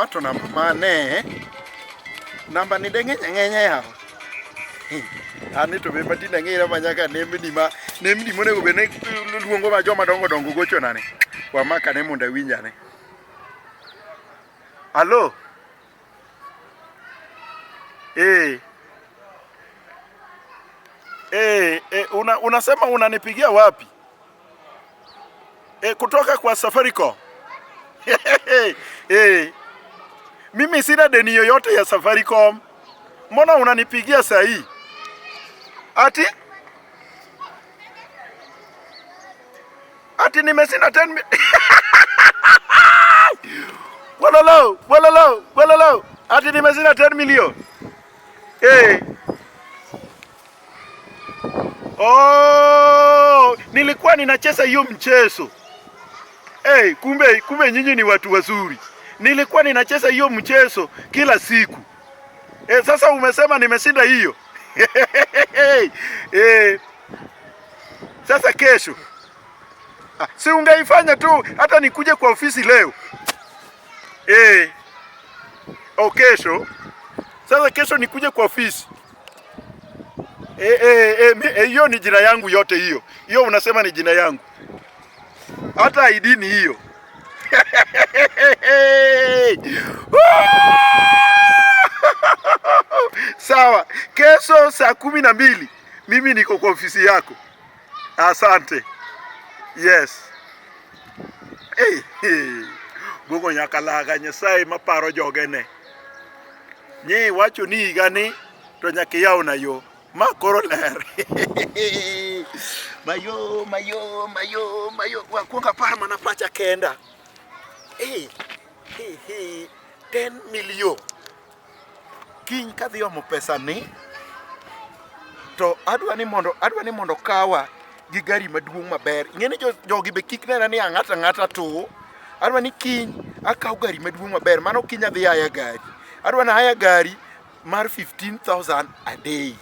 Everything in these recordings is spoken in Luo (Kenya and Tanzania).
Ma to namba mane? Namba ni de ng'eny ang'enya yawa. An ni to be matinde ang'era ma nyaka nembni ma nembni monego bed ni luongo ma joma dongo dongo gochona ni. Wamakane mondo awinj ane. Alo? Eh. Eh, eh, unasema unanipigia wapi? Eh, kutoka kwa Safaricom. Eh. Mimi sina deni yoyote ya Safaricom. Mbona unanipigia saa hii? Ati? Ati nimeshinda 10 Walolo, walolo, walolo. Ati nimeshinda 10 million. Eh. Oh, nilikuwa ninacheza hiyo mchezo. Hey, kumbe nyinyi ni watu wazuri. Nilikuwa ninacheza hiyo mchezo kila siku. Eh, sasa umesema nimeshinda hiyo. Eh, sasa kesho. Ah, si ungeifanya tu hata nikuje kwa ofisi leo. Eh. Oh, kesho. Sasa kesho nikuje kwa ofisi. Hiyo ni jina yangu yote hiyo. Hiyo unasema ni jina yangu. Hata ID ni hiyo. Sawa, kesho saa 12 mimi niko kwa ofisi yako. Asante. Yes. Hey, hey. Bugo nyakalaga Nyasaye maparo jogene. Nyi wacho ni higa ni to nyaka iyawna yo. Ma koro ler. Mayo, mayo, mayo, mayo. Wakwongo apar mana pacha kenda. Hey, hey, hey. 10 million. Kiny kadhi omo pesa ni to adwa ni mondo kawa gi gari maduong' maber. Ing'e ni jogi be kik nena ni ang'ata ang'ata to adwa ni kiny akaw gari maduong' maber. Mano kiny adhi haya gari. Adwa na haya gari mar 15,000 a day.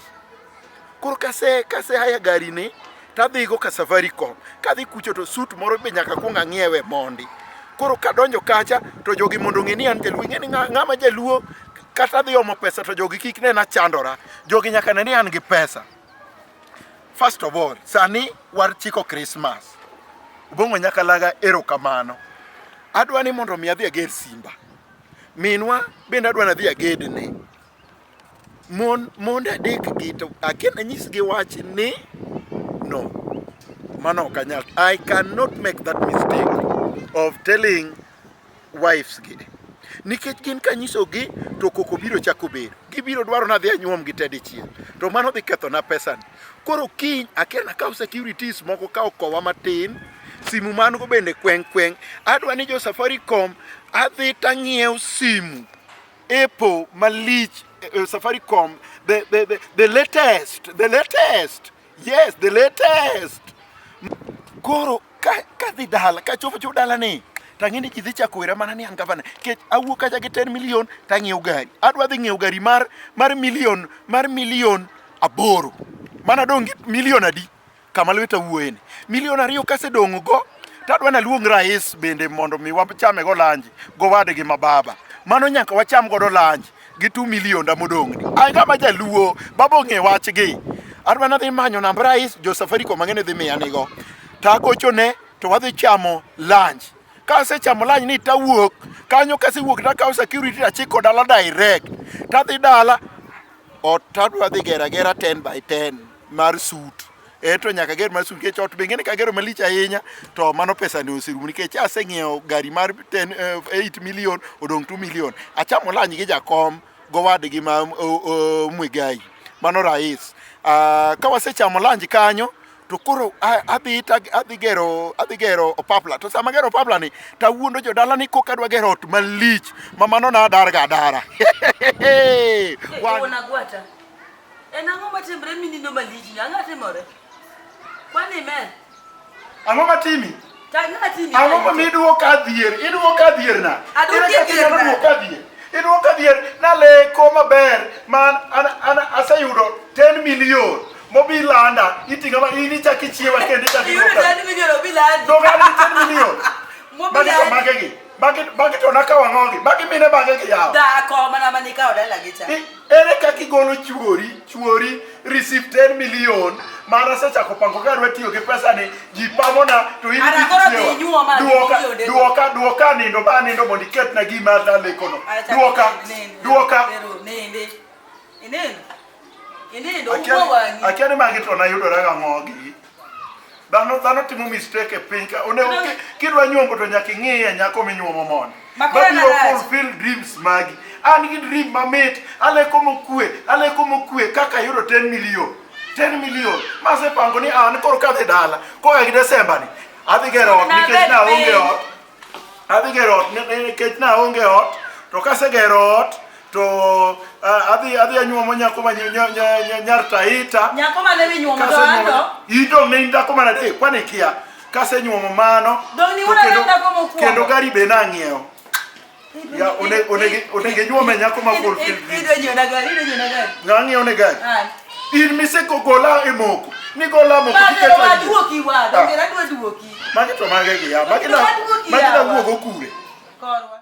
Koro kase haya gari ni tadhigo ka Safaricom. Kadhi kucho to suit moro be nyaka kuong ang'iewe mondi. Koro kadonjo kacha to jogi mondo ong'e ni an jaluo. Ing'e ni ng'ama jaluo kata adhi omo pesa to jogi kik nena chandora. Jogi nyaka ne ni an gi pesa. First of all, sani wachiko Christmas. Ubongo Nyakalaga erokamano. Adwa ni mondo mi adhi ager simba. Minwa bende adwa ni adhi agedne. Mon monde adek gi to akia nanyisgi wach ni no. Mano ok anyal. I cannot make that mistake of telling wives gi. Nikech gin kanyisogi to koko biro chako bedo. Gibiro dwaro ni adhi anyuom gi te dichiel. To mano dhi kethona pesani. Koro kiny akia nakaw securities moko ka okowa matin. Simu man go bende kweng' kweng'. Adwa ni jo Safaricom adhi tang'iew simu Apple malich Safaricom the latest, the latest, yes, the latest. Koro kadhi dala kachopo chopo dala ni tang'e ni ji dhi chako wera mana ni an gavana nikech awuok kacha gi 10 million tang'iewo gari. Adwa dhi ng'iewo gari mar milion 8. Mana dong' gi milion adi? Kama lweta wuoye ni. Milion 2 kasedong' go tadwa naluong rais bende mondo mi wachame go lunch gowadgi ma baba. Mano nyaka wacham godo lunch gi 2 million da modong' ni. Ai ng'ama jaluo, baba ong'e wachgi. Adwa nadhi manyo namba rais, jo Safaricom ang'e ni dhi miya nigo. Tagochone to wadhi chamo lunch. Kasechamo lunch ni tawuok kanyo, kasewuok takawo security tachiko dala direct. Tadhi dala ot tadwa dhi gero agera 10 by 10 mar suit. To nyaka ger mar suit nikech ot be ing'e ni kagero malich ahinya to mano pesa ni oserumo nikech aseng'iewo gari mar 10, 8 million odong' 2 million. Achamo lunch gi jakom gowadgi ma Mwigai. Mano rais. Ka wasechamo lunch kanyo to koro adhi gero opapla. To sama gero opapla ni tawuondo jodala ni koka adwa gero ot malich ma mano nadar ga adara. Wuon Agwata, en ang'o matimre minindo malich ni? Ang'o timore? Kwani imer? Ang'o matimi? Ang'o matimi? Ang'o momiyo iduoka dhier? Iduoka dhier na? Aduoki Ere kaka dhier inyalo na? duoka dhier? Iduoka dhier naleko maber man an aseyudo 10 million mobi landa iting'a ma in ichak ichiewa kendo ichak Iyudo iduoka. 10 million obi landi. Donge an gi 10 million? Mobi Magi to landi. mage gi. Magi magi to nakawo ang'ogi. Magi mine bange gi yawo. Dhako mana mane ikawo dalagi cha. Ere kaka igolo chuori, chuori receive 10 million mana asechako pango ka adwa tiyo gi pesa ni ji pamona to in Ara koro dhi inyuoma gi duoka milionde go. duoka duoka nindo ba nindo mondo iketna gima alekono. Ara chak Duoka nind, duoka. Ero, nindi. Inindo. Inindo, Akia umo wang'i. akia ni magi to nayudora gang'ogi. Dhano dhano timo mistake e piny ka. Onego kidwa nyuombo to nyaka ing'iye nyako minyuomo mondo. Makoro en Mabiro marach. fulfill dreams magi. An gi dream mamit, aleko mokwe, aleko mokwe kaka ayudo 10 million. 10 million. Masepango ni an koro kadhi dala. Koa gi Desemba ni. Adhi gero ot nikech Nabed naonge piny. ot. Adhi gero ot nikech naonge ot. To kasegero ot to adhi adhi anyuomo nyako ma nyar Taita. Nyako mane minyuomo to anto? In dong' ne in dhako mar adek, kwani ikia? Kasenyuomo mano, Dong' ni to wuon kendo, dhako mokwongo. kendo gari be nang'iewo. Ya, onego inyuome nyako ma fulfill dreams. Idwa nyiewna gari, idwa nyiewna gari. Ng'a ng'iewo ne gari? An. In misegola e moko. Nigola moko Ma tiketo to e waduoki wa, Ah. donge adwa duoki. Magi to mage gi ya. Magi To na waduoki magi na yawa. wuogo kure. Korwa.